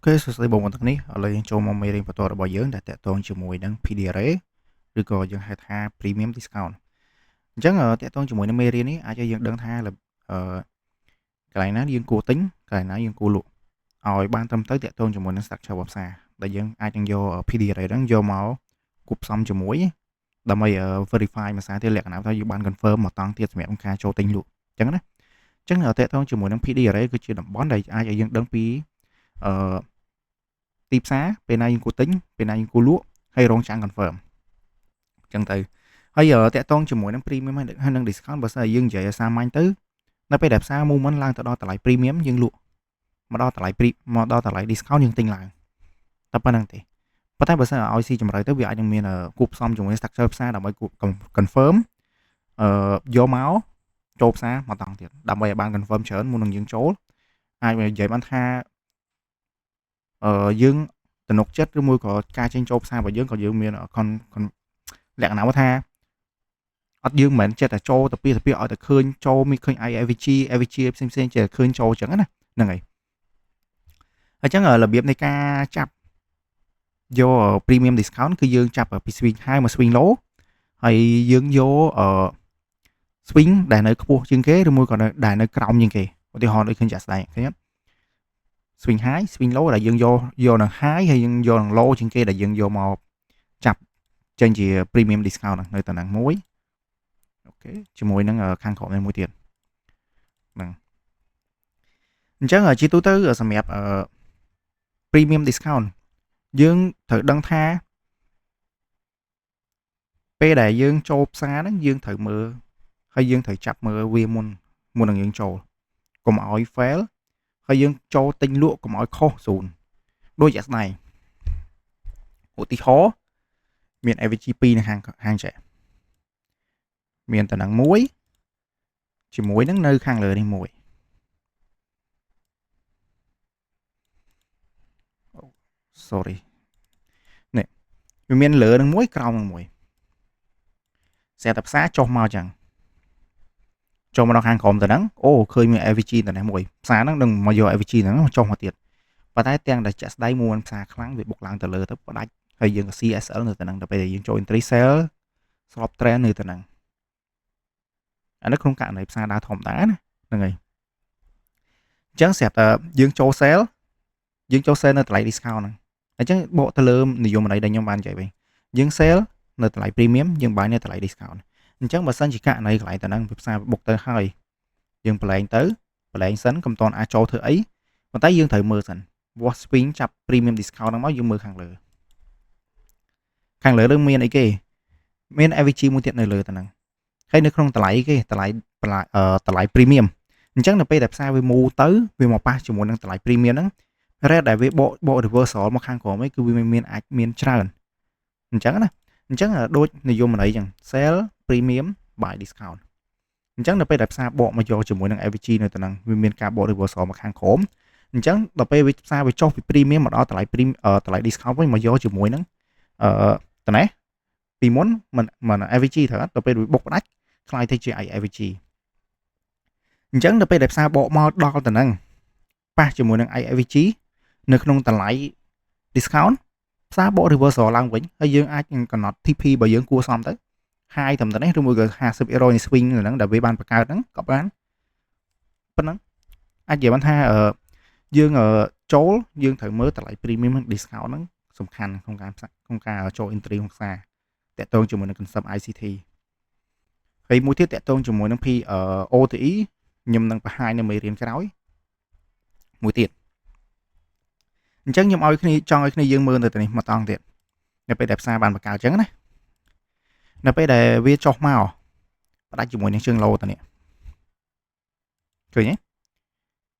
OK សួស្តីបងប្អូនទាំងនេះឥឡូវយើងចូលមកមេរៀនបន្តរបស់យើងដែលតាក់ទងជាមួយនឹង PD array ឬក៏យើងហៅថា premium discount។ អញ្ចឹងតាក់ទងជាមួយនឹងមេរៀននេះអាចឲ្យយើងដឹងថាកន្លែងណាយើងគួរទិញកន្លែងណាយើងគួរលក់ឲ្យបានត្រឹមត្រូវតាក់ទងជាមួយនឹង structure របស់ផ្សារដែលយើងអាចនឹងយក PD array ហ្នឹងយកមកគួបផ្សំជាមួយដើម្បី verify មួយសារទៀតលក្ខណៈថាយើងបាន confirm មកតង់ទៀតសម្រាប់ការចូលទិញលក់អញ្ចឹងណា។អញ្ចឹងតាក់ទងជាមួយនឹង PD array គឺជាតំបន់ដែលអាចឲ្យយើងដឹងពីទីផ្សារពេលណាយើងគួរទិញពេលណាយើងគួរលក់ហើយរងចាំ confirm អញ្ចឹងទៅហើយតាក់ទងជាមួយនឹង premium ហើយនឹង discount បើសិនជាយើងនិយាយឲ្យសាមញ្ញទៅនៅពេលដែលផ្សារ movement ឡើងទៅដល់តម្លៃ premium យើងលក់មកដល់តម្លៃ pre មកដល់តម្លៃ discount យើងទិញឡើងតែប៉ុណ្្នឹងទេ។ប៉ុន្តែបើសិនឲ្យស៊ីជម្រៅទៅវាអាចនឹងមានគួបផ្សំជាមួយ structure ផ្សារដើម្បី confirm យកមកចូលផ្សារមកតង់ទៀតដើម្បីឲ្យបាន confirm ច្រើនមុននឹងយើងចូលអាចនិយាយបានថាយើងទំនុកចិត្តឬមួយក៏ការចេញចូលផ្សាររបស់យើងក៏យើងមានលក្ខណៈថាអត់យើងមិនមែនចិត្តតែចូលទៅពីទៅពីឲ្យតែឃើញចូលមានឃើញ IFVG FVG ផ្សេងផ្សេងចេះឃើញចូលអញ្ចឹងណាហ្នឹងហើយអញ្ចឹងរបៀបនៃការចាប់យក premium discount គឺយើងចាប់ពី swing high មក swing low ហើយយើងយក swing ដែលនៅខ្ពស់ជាងគេឬមួយក៏ដែលនៅក្រោមជាងគេ។ឧទាហរណ៍ដូចឃើញចាក់ស្ដែងឃើញអត់ swing high swing low ដែលយើងយកយកនឹង high ហើយយើងយកនឹង low ជាងគេដែលយើងយកមកចាប់ចេញជា premium discount នៅតំណែងមួយ OK ជាមួយនឹងខាងក្រោមនេះមួយទៀតហ្នឹងអញ្ចឹងជាទូទៅសម្រាប់ premium discount យើងត្រូវដឹងថាពេលដែលយើងចូលផ្សារហ្នឹងយើងត្រូវមើលហើយយើងត្រូវចាប់មើលវាមុនមុននឹងយើងចូលកុំឲ្យ fail ហើយយើងចូលទិញលក់កុំឲ្យខុស zone ដូចជាក់ស្ដែងឧទាហរណ៍មាន FVG 2នៅខាងខាងចែមានតំណែងមួយជាមួយនឹងនៅខាងលើនេះមួយ sorry នេះវាមានលើនឹងមួយក្រោមនឹងមួយស្រាប់តែផ្សារចុះមកចឹងចូលមកដល់ខាងក្រោមទៅហ្នឹងអូឃើញមាន FVG ទៅនេះមួយផ្សារហ្នឹងនឹងមកយក FVG ហ្នឹងចុះមកទៀតប៉ុន្តែទាំងដែលចាក់ស្ដែងមួយផ្សារខ្លាំងវាបុកឡើងទៅលើទៅផ្ដាច់ហើយយើងក៏ CSL នៅទៅហ្នឹងដល់ពេលដែលយើងចូល entry sell ស្រប trend នៅទៅហ្នឹងអានេះក្នុងករណីផ្សារដើរធម្មតាណាហ្នឹងហើយអញ្ចឹងស្រាប់តែយើងចូល sell យើងចូល sell នៅតម្លៃ discount ហ្នឹងអញ្ចឹងបកទៅលើនិយមន័យដែលខ្ញុំបាននិយាយវិញយើង sell នៅតម្លៃ premium យើង buy នៅតម្លៃ discount។ អញ្ចឹងបើសិនជាករណីកន្លែងទៅហ្នឹងផ្សារបុកទៅហើយយើងប្រឡែងទៅប្រឡែងសិនកុំតន់អាចចូលធ្វើអីប៉ុន្តែយើងត្រូវមើលសិនវាស់ swing ចាប់ premium discount ហ្នឹងមកយើងមើលខាងលើខាងលើនឹងមានអីគេមាន FVG មួយទៀតនៅលើទៅហ្នឹងហើយនៅក្នុងតម្លៃគេតម្លៃតម្លៃ premium។ អញ្ចឹងនៅពេលដែលផ្សារវាមូទៅវាមកប៉ះជាមួយនឹងតម្លៃ premium ហ្នឹង rate ដែលវាបកបក reversal មកខាងក្រោមឯងគឺវាមានអាចមានច្រើនអញ្ចឹងណាអញ្ចឹងដូចនិយមន័យអញ្ចឹង sell premium buy discount។ អញ្ចឹងនៅពេលដែលផ្សារបកមកយកជាមួយនឹង FVG នៅទៅហ្នឹងវាមានការបក reversal មកខាងក្រោមអញ្ចឹងដល់ពេលវាផ្សារវាចុះពី premium មកដល់តម្លៃ premium តម្លៃ discount វិញមកយកជាមួយនឹងតនេះពីមុនមិនមិន FVG ត្រូវអត់ដល់ពេលវាបុកផ្ដាច់ក្លាយទៅជា IFVG។ អញ្ចឹងដល់ពេលដែលផ្សារបកមកដល់ទៅហ្នឹងប៉ះជាមួយនឹង IFVG នៅក្នុងតម្លៃ discount ផ្សារបក reversal ឡើងវិញហើយយើងអាចកំណត់ TP បើយើងគួរសមទៅ high ត្រឹមតែនេះឬមួយក៏50%នៃ swing ហ្នឹងដែលវាបានបង្កើតហ្នឹងក៏បានប៉ុណ្ណឹងអាចនិយាយបានថាយើងចូលយើងត្រូវមើលតម្លៃ premium និង discount ហ្នឹងសំខាន់ក្នុងការចូល entry ក្នុងផ្សារតាក់ទងជាមួយនឹង concept ICT។ ហើយមួយទៀតតាក់ទងជាមួយនឹង P OTE ខ្ញុំនឹងបង្ហាញនៅមេរៀនក្រោយមួយទៀតអញ្ចឹងខ្ញុំឲ្យគ្នាចង់ឲ្យគ្នាយើងមើលនៅទៅនេះមកតង់ទៀតនៅពេលដែលផ្សារបានបង្កើតអញ្ចឹងណានៅពេលដែលវាចុះមកផ្ដាច់ជាមួយនឹងជើង low ទៅនេះឃើញទេ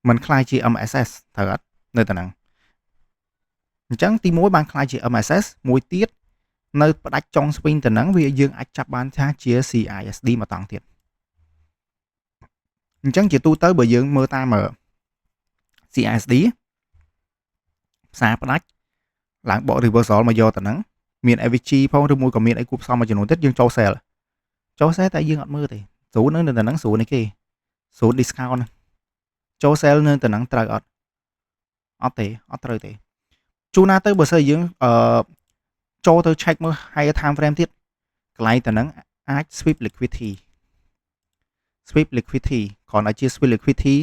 มันក្លាយជា MSS ត្រូវអត់នៅទៅហ្នឹងអញ្ចឹងទី1បានក្លាយជា MSS មួយទៀតនៅផ្ដាច់ចុង swing ទៅហ្នឹងវាយើងអាចចាប់បានថាជា CISD មកតង់ទៀតអញ្ចឹងជាទូទៅបើយើងមើលតាម CISD ផ្សារផ្ដាច់ឡើងបក reversal មកយកទៅហ្នឹងមាន FVG ផងឬមួយក៏មានអីគួបផ្សំមួយចំនួនទៀតយើងចូល sell ចូល sell តែយើងអត់មើលទេស្រួលនៅទៅហ្នឹងស្រួលនេះគេស្រួល discount ចូល sell នៅទៅហ្នឹងត្រូវអត់អត់ទេអត់ត្រូវទេ។ ជួនណាទៅបើសិនយើងអឺចូលទៅ check មើល higher time frame ទៀតកន្លែងទៅហ្នឹងអាច sweep liquidity sweep liquidity គ្រាន់តែជា sweep liquidity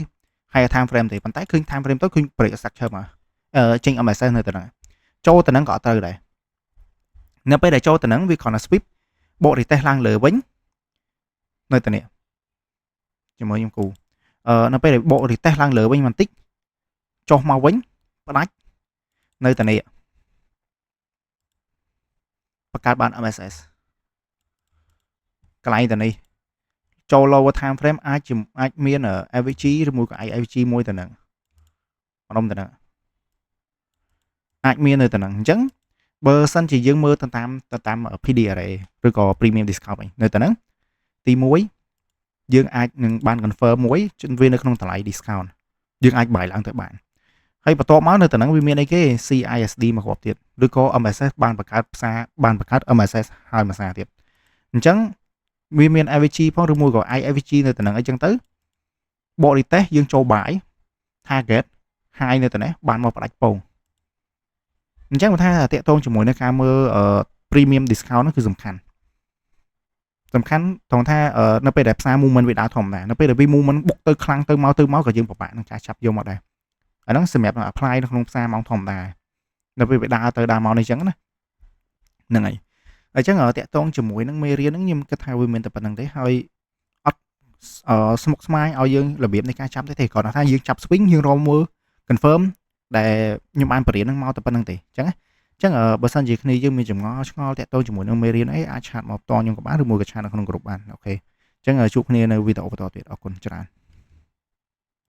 higher time frame ទេប៉ុន្តែឃើញ time frame ទៅឃើញ break structure មកចេញ MSS នៅទៅហ្នឹងចូលទៅហ្នឹងក៏អត់ត្រូវដែរនៅពេលដែលចូលទៅហ្នឹងវាគ្រាន់តែ sweep បក retest ឡើងលើវិញនៅទៅនេះជាមួយខ្ញុំគូនៅពេលដែលបក retest ឡើងលើវិញបន្តិចចុះមកវិញផ្ដាច់នៅទៅនេះបង្កើតបាន MSS កន្លែងទៅនេះចូល lower time frame អាចជាអាចមាន FVG ឬមួយក៏ IFVG មួយទៅនឹងម្ដុំទៅនឹងអាចមាននៅទៅនឹងអញ្ចឹងបើសិនជាយើងមើលទៅតាម PD array ឬក៏ premium discount វិញនៅទៅហ្នឹងទី1យើងអាចនឹងបាន confirm មួយវានៅក្នុងតម្លៃ discount យើងអាច buy ឡើងទៅបានហើយបន្ទាប់មកនៅទៅហ្នឹងវាមានអីគេ CISD មកគ្រាប់ទៀតឬក៏ MSS បានបង្កើតផ្សារបានបង្កើត MSS ហើយមួយសារទៀតអញ្ចឹងវាមាន FVG ផងឬមួយក៏ IFVG នៅទៅហ្នឹងអីចឹងទៅបក retest យើងចូល buy target high នៅទៅនេះបានមកផ្ដាច់ពងអញ្ចឹងបើថាតាក់ទងជាមួយនឹងការមើល premium discount នោះគឺសំខាន់សំខាន់ត្រង់ថានៅពេលដែលផ្សារ movement វាដើរធម្មតានៅពេលដែលវា movement បុកទៅខ្លាំងទៅមកទៅមកក៏យើងពិបាកនឹងការចាប់យកមកដែរអាហ្នឹងសម្រាប់ apply នៅក្នុងផ្សារម៉ោងធម្មតានៅពេលវាដើរទៅដើរមកនេះអញ្ចឹងណាហ្នឹងហើយអញ្ចឹងតាក់ទងជាមួយនឹងមេរៀនហ្នឹងខ្ញុំគិតថាវាមានតែប៉ុណ្្នឹងទេហើយអត់ស្មុគស្មាញឲ្យយើងរបៀបនៃការចាប់ទេទេគ្រាន់តែថាយើងចាប់ swing យើងរកមើល confirm ដែលខ្ញុំបានបរៀនហ្នឹងមកតែប៉ុណ្្នឹងទេអញ្ចឹងណាអញ្ចឹងបើសិនជាគ្នាយើងមានចម្ងល់ឆ្ងល់តាក់ទងជាមួយនឹងមេរៀនអីអាច chat មកផ្ទាល់ខ្ញុំក៏បានឬមួយក៏ chat នៅក្នុងក្រុមបាន OK អញ្ចឹងជួបគ្នានៅវីដេអូបន្តទៀតអរគុណច្រើន។